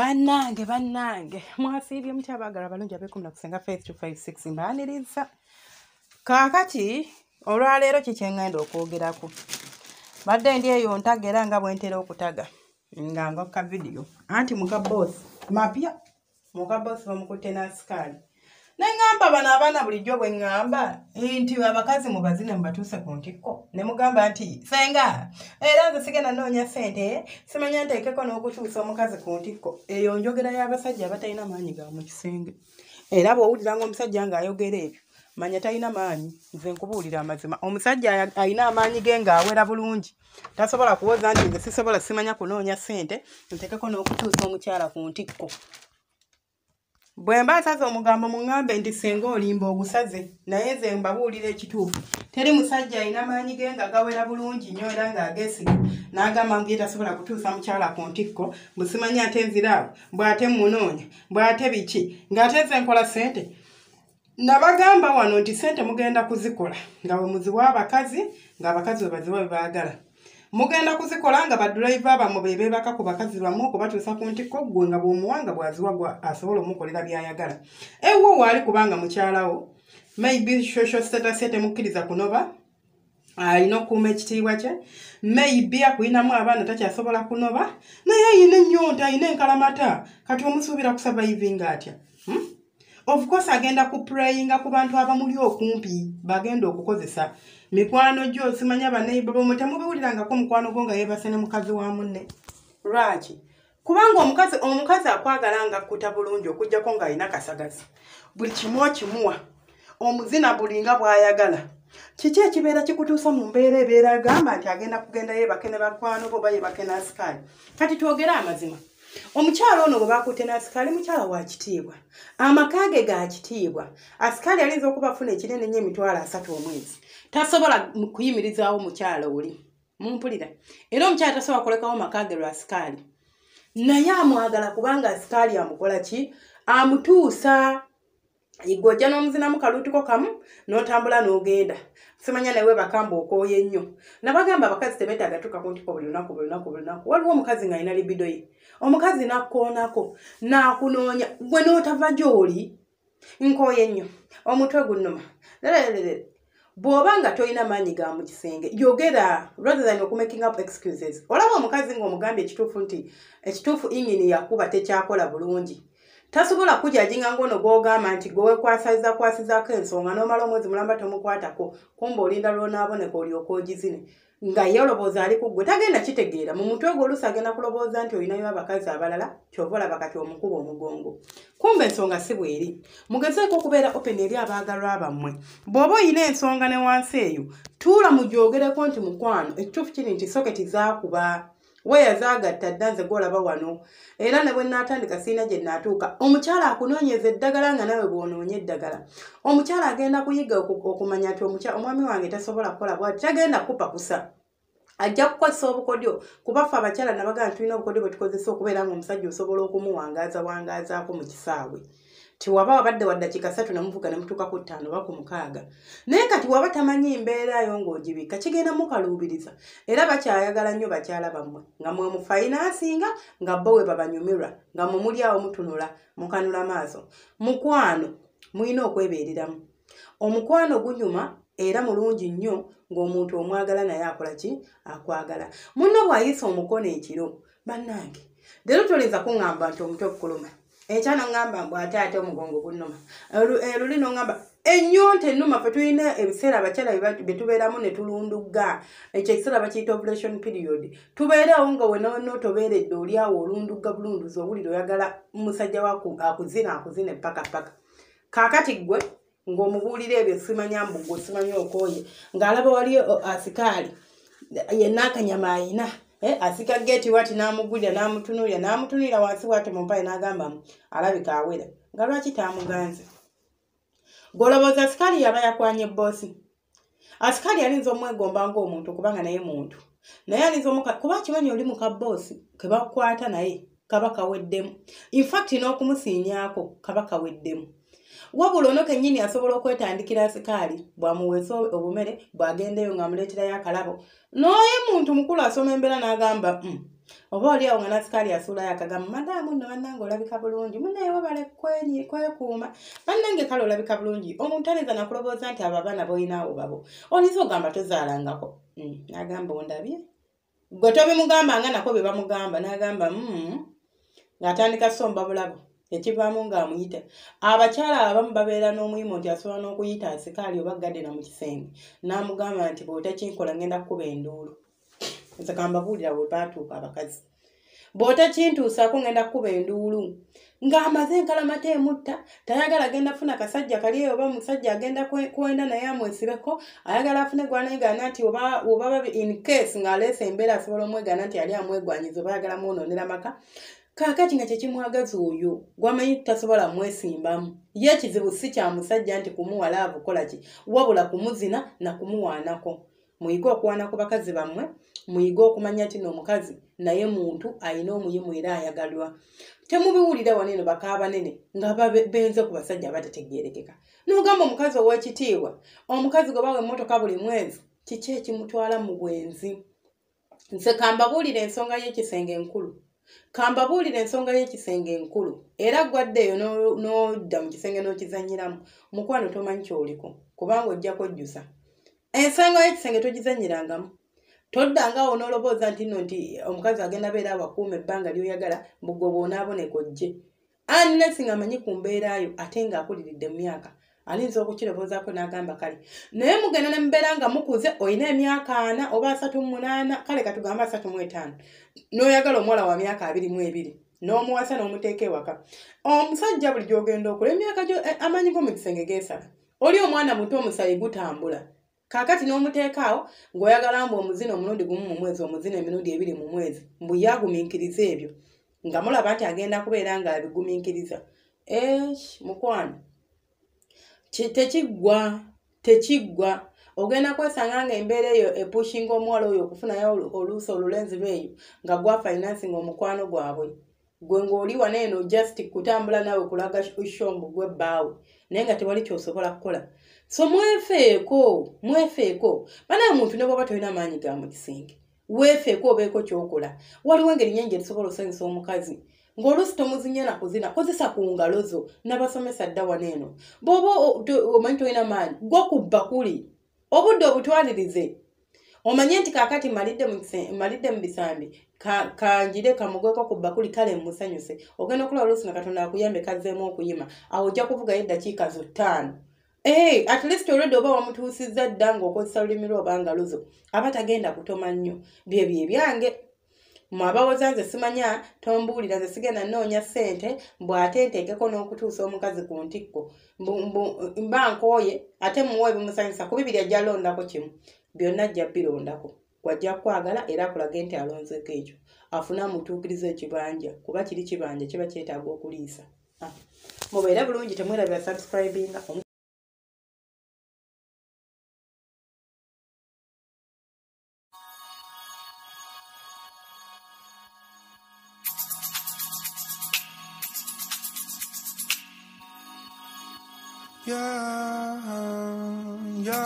Bannange, bannange, mwasiibye mutya abaagala abalungi abeekumira ku Ssenga Faith 256? Mbaaniriza. Kaakati olwaleero ki kye ŋŋenda okwogerako? Badde ndi eyo ntaga, era nga bwe ntera okutaga nga ngokka vidiyo, anti muka boosi mapya, muka boosi bamukutte n'asikaali. Ne ŋŋamba bano abaana, bulijjo bwe ŋŋamba nti abakazi mubazine mubatuuse ku ntikko, ne mugamba nti senga era nze sigenda noonya ssente, simanya nteekeko n'okutuusa omukazi ku ntikko. Eyo njogera y'abasajja abatalina maanyi ga mu kisenge. Era bw'owulira ng'omusajja ng'ayogera ebyo, manya talina maanyi. Nze nkubuulira amazima, omusajja alina amaanyi ge ng'awera bulungi tasobola kuwoza nti nze sisobola, simanya kunoonya ssente nteekeko n'okutuusa omukyala ku ntikko. Bwe mba nsaze omugambo, muŋŋambe nti singa olimba ogusaze, naye nze mbabuulira ekituufu. Teri musajja alina maanyi ge nga gawera bulungi nnyo era ng'ageesiga n'agamba mbu ye tasobola kutuusa mukyala ku ntikko, mbu simanya ate nziraawo, mbw ate munoonya, mbw ate biki, ng'ate nze nkola ssente. Nabagamba wano nti ssente mugenda kuzikola nga bwe muziwa abakazi, ng'abakazi bwe baziwa bwe baagala. Mugenda kuzikola nga badriver bammwe be beebaka ku bakazi bammwe okubatuusa ku ntikko. Ggwe nga bw'omuwa nga bw'aziwa gwa asobola omukolera by'ayagala. Ewwo waali kubanga mukyalawo maybe social status ye temukkiriza kunoba, alina okukuuma ekitiibwa kye, maybe akuyinamu abaana, takyasobola kunoba, naye ayina ennyonta, ayina enkalamata. Kati omusuubira kusurvivinga atya, Of course agenda ku preyinga ku bantu abamuli okumpi, bagenda okukozesa mikwano gyo, simanya baneighbour bomwe. Temubiwulirangako mukwano gwo nga yeebase ne mukazi wa munne? Lwaki? Kubanga omukazi akwagala nga akkuta bulungi, okugjako ng'alina kasagazi, buli kimu okimuwa, omuzina buli nga bw'ayagala. Kiki ekibeera kikutuusa mu mbeera ebeera agamba nti agenda kugenda yeebake ne bakwano bo, oba yeebake n'asikaali? Kati twogere amazima, omukyala ono bwe bakutte n'asikaali, mukyala wa kitiibwa, amaka ge ga kitiibwa. Asikaali alinza okuba afuna ekinene nnyo 300,000 omwezi, tasobola kuyimirizaawo mukyala oli. Mumpulira? Era omukyala tasobola kulekawo maka ge lwa asikaali, naye amwagala kubanga asikaali amukola ki? Amutuusa. Gwe ojja n'omuzinamu kaluutiko kamu n'otambula n'ogenda, simanya nawe bakamba okooye nnyo. Nabagamba abakazi tebeetaaga tuuka ku ntiko buli lunaku, buli lunaku, buli lunaku. Waliwo omukazi ng'alina libido ye, omukazi n'akkoonako n'akunoonya, gwe n'otava gy'oli, nkooye nnyo, omutwe gunnuma. Lererere, bw'oba nga tolina maanyi ga mu kisenge, yogera rather than okumaking up excuses. Olaba omukazi ng'omugambye ekituufu nti ekituufu ingini yakuba tekyakola bulungi, tasobola kujudginga ng'ono gw'ogamba nti gwe weekwasaza kwasizaako ensonga n'omala omwezi mulamba tomukwatako, kumba olinda lw'onaaboneka olyoka ogizine, nga ye olowooza ali ku ggwe. Tagenda kitegeera mu mutwe gwe. Oluusi agenda kulowooza nti olinayo abakazi abalala, kyova olaba kati omukuba omugongo, kumba ensonga si bweri. Mugezeeko okubeera open eri abaagalwa bammwe. Bw'oba oyina ensonga ne wansi eyo, tuula mugyogereko nti mukwano, ekituufu kiri nti socket zaakuba weya zaagatta dda, nze gwolaba wano, era ne bwe naatandika siina gye naatuuka. Omukyala akunoonyeza eddagala nga nawe bw'onoonya eddagala. Omukyala agenda kuyiga okumanya nti omwami wange tasobola kukola bwati, tagenda kupakusa, ajja kukozesa obukodyo. Kuba ffe abakyala nabagamba tulina obukodyo bwe tukozesa okubeera nga omusajja osobola okumuwangaaza wangaazaako mu kisaawe. Tiwaba wabadde wa ddakiika 3 nemuvuga ne mutuuka ku 5 oba ku 6, naye kati waba tamanyi mbeerayo ng'ogibikka, kigenda mukaluubiriza. Era bakyayagala nnyo bakyala bammwe nga mwe mufinancinga, nga bo we babanyumirwa, nga mwe muli awo mutunula mukanula maaso. Mukwano mulina okwebeereramu. Omukwano gunyuma era mulungi nnyo ng'omuntu omwagala naye akola ki? Akwagala. Munno bw'ayisa omukono ekiro, bannange, leero tolinza kuŋŋamba nti omutwe gukuluma, enkya noŋŋamba mbu ate omugongo gunnuma, luli noŋŋamba ennyonta ennuma. Fe tulina ebiseera abakyala bye tubeeramu ne tulundugga. Ekyo ekiseera bakiyita ovulation period. Tubeerawo nga wenona otobeeredde, oli awo olundugga bulunduzi, owulira oyagala musajja akuzina, akuzina epaka paka. Kaakati ggwe ng'omubuulira ebyo, simanya mbu gwe simanya okooye, ng'alaba wali asikaali yenna akanyama ayina, asika geeti wati n'amugulira, n'amutunuulira, n'amutunuulira wansi bwati mu mpale, n'agamba alabika awera. Nga lwaki taamuganze? Gw'olowooza asikaali yaba yakwanye boosi? Asikaali alinza omwegomba ng'omuntu, kubanga naye muntu, naye alinza kuba akimanyi oli muka boosi kebakukwata naye kaba kaweddemu. Infact n'okumusiinyaako kaba kaweddemu. Wabula ono kennyini asobola okwetandikira asikaali bw'amuweesa obumere, bw'agendeyo ng'amuleeterayo akalabo, naye muntu mukulu asoma embeera n'agamba, Oba oli awo nga nasikaali asuulayo akagamba, madaamu nno bannange olabika bulungi, munnaye webale kwekuuma, bannange kale olabika bulungi. Omuntu ayinza nakulowooza nti abo abaana b'olina babo, oyinza ogamba tozaalangako. N'agamba ondabye, gwe tobimugamba nga nako bye bamugamba, n'agamba ng'atandika somba bulabo, ekivaamu ng'amuyita. Abakyala abamu babeera n'omuyimu nti asobola n'okuyita asikaali oba gadena mu kisenge n'amugamba nti bw'otakinkola ngenda kukuba enduulu. Nze kambabuulira bwe baatuuka abakazi, bw'otakintuusaako ngenda kukuba enduulu. Ng'amaze enkalamata emutta, tayagala agenda kufuna kasajja kali eyo oba musajja agenda kwenda naye amwesibeko, ayagala afune gw'aneegaana nti oba in case ng'aleese embeera asobola omwegaana nti yali amwegwanyiza oba ayagala mwonoonera maka. Kaakati nga kyekimwagaza oyo gwamanyi tasobola mwesimbamu. Ye ekizibu si kya musajja nti kumuwa laavu kola ki, wabula kumuzina na kumuwaanako. Muyige okuwaana ku bakazi bammwe, muyige okumanya nti n'omukazi naye muntu ayina omuyimu era ayagalwa. Temubiwulira wano eno bakaabanene nga benze ku basajja abatategeerekeka. N'ogamba omukazi ow'ekitiibwa, omukazi gwe bawa emmotoka buli mwezi, kiki ekimutwala mu bwenzi? Nze kambabuulira ensonga y'ekisenge enkulu. Kambabuulira ensonga y'ekisenge enkulu. Era gwadde eyo n'odda mu kisenge n'okizannyiramu, mukwano tomanyi ky'oliko, kubanga ojja kwejjusa. Ensonga y'ekisenge togizannyirangamu. Toddanga awo n'olowooza nti nno nti omukazi agenda beera awakuuma ebbanga ly'oyagala, mbu gwe bw'onaaboneka ojje. Unless ng'amanyi ku mbeera yo ate ng'akuliridde mu myaka, ayinza okukirowoozaako n'agamba kale. Naye mugenda ne mubeera nga mukuze, olina emyaka 40 oba 38, kale katugambe 35, n'oyagala omuwala wa myaka 22, n'omuwasa n'omuteeka ewaka. Omusajja buli gy'ogenda okula emyaka gyo amaanyi go mu kisenge geesala. Oli omwana muto omusaayi gutambula. Kaakati n'omuteeka awo ng'oyagala mbu omuzina omulundi gumu mu mwezi, omuzina emirundi 2 mu mwezi, mbu ye agumiikiriza ebyo, nga mulaba nti agenda kubeera ng'abigumiikiriza. Mukwano, tekiggwa, tekiggwa. Ogenda kwesanga nga embeera eyo epushinga omuwala oyo okufunayo oluusi olulenzi lweyo nga gwa financing omukwano gwabwe. Gwe ng'oli wano eno just kutambula naawe kulaga shombo gwe bbaawe, naye nga tewali ky'osobola kukola. So mwefeeko, mwefeeko. Bannange omuntu ne bw'oba tolina maanyi ga mu kisenge, weefeeko obeeko ky'okola. Waliwo engeri nnyingi etusobola okusanyusa omukazi. Ng'oluusi tomuzinya na kuzina, kozesa ku ngalo zo. Nabasomesa dda wano eno. Bw'oba omanyi tolina maanyi, gwo ku bbakuli, obudde obutwalirize. Omanye nti kaakati malidde mu bisambi, kanjire kamugweko ku bbakuli kale mmusanyuse. Ogenda okulaba oluusi nga Katonda akuyambe kazzeemu okuyima, awo ojja kuvugayo eddakiika zo 5. At least already oba wamutuusizza dda ng'okozesa lulimi lwo oba ngalo zo, aba tagenda kutoma nnyo. Byebyo ebyange. Mmwe abawoza nze simanya, tombuulira nze sigenda nnoonya ssente, mbu ate nteekeko n'okutuusa omukazi ku ntikko. Mba nkooye, ate muwe ebimusanyusa, ku bibiri ajja londako kimu. Byonna ajja birondako. Gw'ajja kwagala era akulage nti alonzeeko ekyo. Afune amutuukirize ekibanja, kuba kiri kibanja kiba kyetaaga okuliisa. Mubeere bulungi, temwerabira subscribinga. Yeah, yeah.